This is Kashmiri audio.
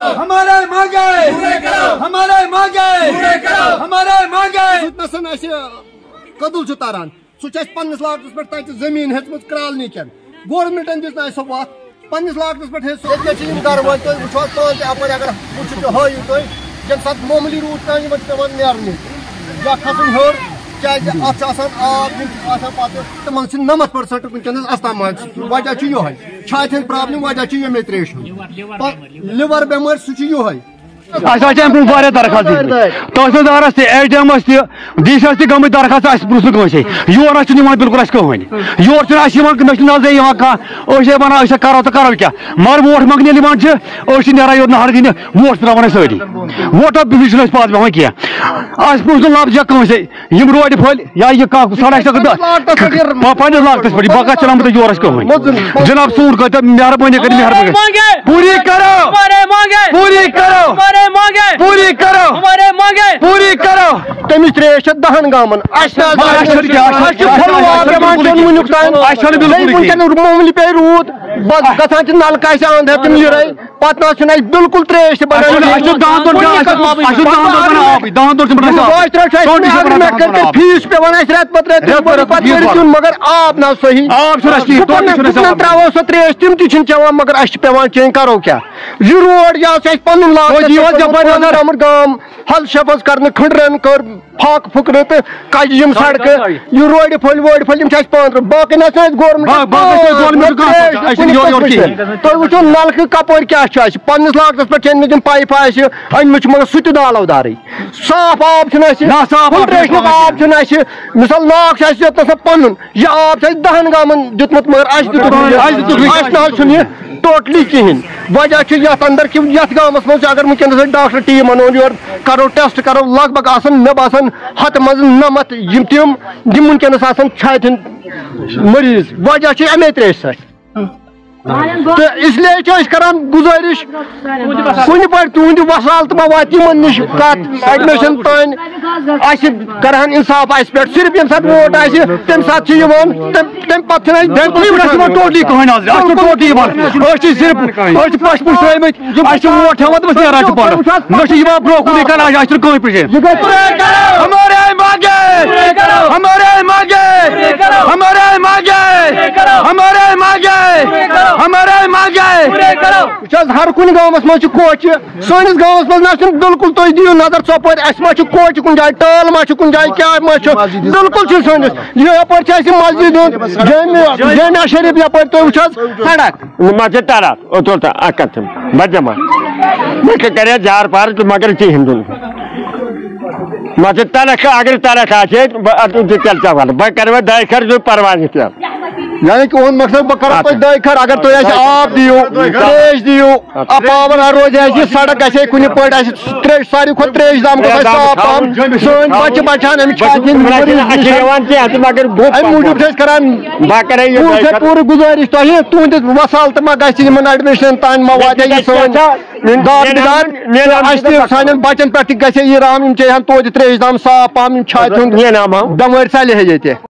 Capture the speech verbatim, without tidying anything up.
ہمارے مانگے، ہمارے مانگے، ہمارے مانگے۔ یُتھ نَسَن اَسہِ کٔدٕل چھُ تَران، سُہ چھُ اَسہِ پنٛنِس لاگتَس پٮ۪ٹھ تَتہِ زٔمیٖن ہیٚژمٕژ کرٛالنی کٮ۪ن۔ گورمٮ۪نٛٹَن دِژ نہٕ اَسہِ سۄ وَتھ۔ پنٛنِس لاگتَس پٮ۪ٹھ ہیٚژ سۄ۔ ییٚتہِ کیٛاہ چھِ یِم گَرٕ وٲلۍ، تُہۍ وٕچھِو حظ پانہٕ تہِ اَپٲرۍ، اگر وٕچھِو تُہۍ ہٲیِو تُہۍ، ییٚمہِ ساتہٕ معموٗلی روٗد کانٛہہ، یِمَن چھِ پٮ۪وان نیرنٕے۔ یا کھَسُن ہیوٚر، کیٛازِ اَتھ چھُ آسان آب، یِم چھِ آسان پَتہٕ۔ تِمَن چھِ نَمَتھ پٔرسَنٛٹ وٕنکیٚنَس اَستان منٛز۔ وجہ چھُ یِہوٚے۔ چھِ اَتہِ ہٕنٛز پرٛابلِم، وجہ چھُ ییٚمے ترٛیشہِ ہُنٛد۔ پَ-، لِور بٮ۪مٲرۍ، سُہ چھُ یِہوٚے۔ اَسہِ حظ چھِ اَمہِ برٛونٛہہ واریاہ درخاست دِتمٕتۍ۔ تحصیلدارَس تہِ، ایس ڈی اٮ۪مَس تہِ، ڈی سی یَس تہِ گٔمٕتۍ درخاست، اَسہِ پرٛژھ نہٕ کٲنٛسے۔ یور حظ چھُنہٕ یِوان بِلکُل اَسہِ کٕہٕنۍ۔ یور چھُنہٕ اَسہِ یِوان، مےٚ چھُنہٕ نظرے یِوان کانٛہہ۔ أسۍ چھِ وَنان، أسۍ ہا کَرو تہٕ کَرو کیٛاہ؟ مگر ووٹ منٛگنہِ ییٚلہِ یِوان چھِ، أسۍ چھِ نیران یورٕ نہَر دِنہِ، ووٹ چھِ ترٛاوان أسۍ سٲری۔ ووٹو بِہِتھ چھُنہٕ اَسہِ پَتھ پٮ۪وان کینٛہہ۔ اَسہِ پرٛژھ نہٕ لفظ کٲنٛسے۔ یِم روڈِ پھٔلۍ یا یہِ کانٛہہ سڑک چھِ، پننِس لاگتس پٮ۪ٹھ یہِ پننِس لاگتس پٮ۪ٹھ، یہِ بہٕ کتھ چلاوٕ تۄہہِ یورس کٕہٕنۍ۔ مۄزُن۔ جناب، سوٗر کٔرۍ تو مہربٲنی کٔرِتھ، مہربٲنی کٔرِتھ۔ پوٗری کرو۔ ہمارے مانگے۔ پوٗری کرو۔ ہمارے مانگے۔ پوٗری کرو۔ ہمارے مانگے۔ پوٗری کرو۔ تٔمِس ترٛیش چھےٚ دَہَن گامَن۔ اَسہِ نہ حظ، اَسہِ چھَنہٕ کینٛہہ، اَسہِ اَسہِ چھِ چھَنہٕ، پھُلہٕ اَسہِ آب چھَنہٕ یِوان بِلکُل چٮ۪نہٕ وٕنیُک تام۔ اَسہِ چھَنہٕ بِلکُل بیٚیہِ کِہیٖنۍ۔ وٕنکٮ۪ن معموٗلی پیٚیہِ روٗد، بَس گژھان چھِ نَلکہٕ اَسہِ اَنٛد ہٮ۪تھ تِم یِرَے۔ پَتہٕ نہ حظ چھُنہٕ اَسہِ بِلکُل ترٛیش تہِ بَنان۔ اَسہِ چھُنہٕ، اَسہِ چھُ دَہَن دۄہَن پٮ۪ٹھ، اَسہِ چھُ، اَسہِ چھُ دَہَن دۄہَن پٮ۪ٹھ آبٕے، دَہَن دۄہَن چھُ پٮ۪ٹھ اَسہِ آب۔ واش ترٛاو چھُ اَسہِ ٹوٹلی چھُ اگر پٮ۪ٹھ مےٚ کٔرۍ تہِ فیٖس چھُ پٮ۪وان اَسہِ رٮ۪تہٕ پَتہٕ رٮ۪تہٕ، رٮ۪تہٕ پَتہٕ رٮ۪تہٕ پَتہٕ فیٖس پَتہٕ بَرُن۔ دیُن، مگر آب نہ حظ صحیح۔ آب چھُنہٕ اَسہِ کِہیٖنۍ، گُپَن، ٹوٹلی چھُنہٕ اَسہِ گُپَن آب۔ ترٛاوو سۄ ترٛیش، تِم تہِ چھِنہٕ چٮ۪وان، مگر اَسہِ چھِ پٮ۪وان چیٚنۍ، کَرو کیٛاہ؟ یہِ روڈ یہِ حظ چھُ اَسہِ پَنُن لاگتھ توتہِ یہِ حظ پٮ۪ٹھ یَپٲرۍ پَنُن نظر۔ گامہٕ حل شفظ کَرنہٕ، کھٔنٛڈرَن کٔر، پھاکہٕ پھُکرٕ تہٕ کَجہِ یِم سڑکہٕ، یہِ روڈِ پھٔلۍ ووڈِ پھٔلۍ، یِم چھِ اَسہِ پانہٕ ترٛٲومٕتۍ۔ باقٕے نہ حظ چھُنہٕ اَسہِ گورمٮ۪نٛٹ با-، باقٕے چھُنہٕ اَسہِ گورمٮ۪نٛٹ کانٛہہ، اَسہِ چھُنہٕ یورٕ یورٕ کِہیٖنۍ۔ تُہۍ وٕچھِو نَلکہٕ کَپٲرۍ کیٛاہ چھُ اَسہِ۔ پنٛنِس لاگتَس پٮ۪ٹھ چھِ أنۍمٕتۍ یِم پایپہٕ اَسہِ، أنۍمٕتۍ چھِ مگر سُہ تہِ دالو دارٕے۔ صاف آب چھُنہٕ اَسہِ، نہ، صاف آب فلٹریشنُک چھُنہٕ آب چھُنہٕ اَسہِ۔ مِثال ناگ چھُ اَسہِ یوٚتنَس پَنُن، یہِ آب چھُ اَسہِ دَہَن گامَن دیُتمُت، مگر اَسہِ دیُتُکھ نہٕ یہِ۔ اَسہِ دیُتُکھ نہٕ یہِ۔ اَسہِ نہ حظ چھُنہٕ یہِ ٹوٹلی کِہیٖنۍ۔ وجہ چھُ یَتھ اَندَر کہِ یَتھ گامَس منٛز چھُ، اگر وٕنکیٚنَس أسۍ ڈاکٹر ٹیٖم اَنون یور، کَرو ٹٮ۪سٹ، کَرو، لگ بگ آسَن، مےٚ باسان، ہَتہٕ منٛز نَمَتھ یِم تِم، یِم وٕنکیٚنَس آسَن چھاتہِ ہٕنٛدۍ مٔریٖض۔ وجہ چھُ اَمے ترٛیشہِ سۭتۍ۔ تہٕ اس لیے چھِ أسۍ کران گُزٲرِش، کُنہِ پٲٹھۍ تُہٕنٛدِ وسالتہٕ ما واتہِ یِمن نِش کتھ ایڈمِشن تام۔ اَسہِ کرہن انصاف اَسہِ پٮ۪ٹھ، صرف ییٚمہِ ساتہٕ ووٹ آسہِ، تَمہِ ساتہٕ چھِ یِوان، تَمہِ، تَمہِ پَتہٕ چھِنہٕ اَسہِ دٮ۪ن تُلٕے، أسۍ چھِ یِوان ٹوٹلی کٕہٕنۍ حظ، اَسہِ چھُ ٹوٹلی یِوان، أسۍ چھِ صرف، أسۍ چھِ پَش پُش ترٛٲومٕتۍ، اَسہِ چھِ ووٹ ہٮ۪وان تہٕ أسۍ نیران چھِ پانہٕ، نہ چھِ یِوان برٛونٛہہ کُن، یہِ کران، اَسہِ چھُنہٕ کٕہٕنۍ پُشے۔ ہمارے مانگے، ہمارے مانگے، ہمارے مانگے، ہمارے مانگے، ہمارے مانگے۔ وٕچھ حظ، ہر کُنہِ گامَس منٛز چھِ کوچہِ۔ سٲنِس گامَس منٛز نہ چھُنہٕ بِلکُل، تُہۍ دِیِو نظر ژۄپٲرۍ، اَسہِ ما چھُ کوچہِ کُنہِ جایہِ، ٹٲل ما چھُ کُنہِ جایہِ، کیٛاہ ما چھُ؟ بِلکُل چھُ سٲنِس۔ یہِ یَپٲرۍ چھِ اَسہِ مسجد ہُنٛد، جامع، جامع شریٖف یَپٲرۍ، تُہۍ وٕچھ حظ سڑک۔ مسجد تَلہٕ، اوٚت، اوٚت، اَکھ کَتھ چھِ، بَچہٕ جمع۔ مےٚ کیٛاہ کَرِ اَتھ زیارٕ پارٕ تہٕ مگر کِہیٖنۍ دُن۔ مسجد تَلَکھ، اگر تَلَکھ آسہِ ہے، بہٕ اَتھ تہِ تیٚلہِ ژےٚ وَنہٕ۔ بہٕ کَرٕ وۄنۍ دۄیہِ خٲر زٕ پَرواے نہٕ کینٛہہ۔ یعنی کہِ اُہُنٛد مقصد، بہٕ کَرٕ اَتھ تۄہہِ دۄیہِ خٲر، اگر تُہۍ اَسہِ آب دِیِو، ترٛیش دِیِو، آ، پاور روزِ اَسہِ، یہِ سڑک گژھِ ہے کُنہِ پٲٹھۍ اَسہِ ترٛیش، ساروی کھۄتہٕ ترٛیش دام گژھِ اَسہِ صاف پَہَم۔ سٲنۍ بَچہٕ بَچہٕ ہَن اَمہِ چھاتہِ ہِنٛدۍ مٔریٖض نِش۔ اَمہِ موٗجوٗب چھِ أسۍ کَران، بہٕ کَرٕ یہِ پوٗرٕ گُزٲرِش تۄہہِ، تُہٕنٛدِس وسالتہٕ ما گژھِ یِمَن ایڈمِشنَن تام ما واتہِ یہِ سٲنۍ داد بداد۔ اَسہِ تہِ سانٮ۪ن بَچَن پٮ۪ٹھ تہِ گژھِ ہے یہِ رحم، یِم چیٚیہِ ہَن توتہِ ترٛیش دام صاف پَہَم، یِم چھاتہِ ہُنٛد بٮ۪مٲرۍ ژَلہِ ہے ییٚتہِ۔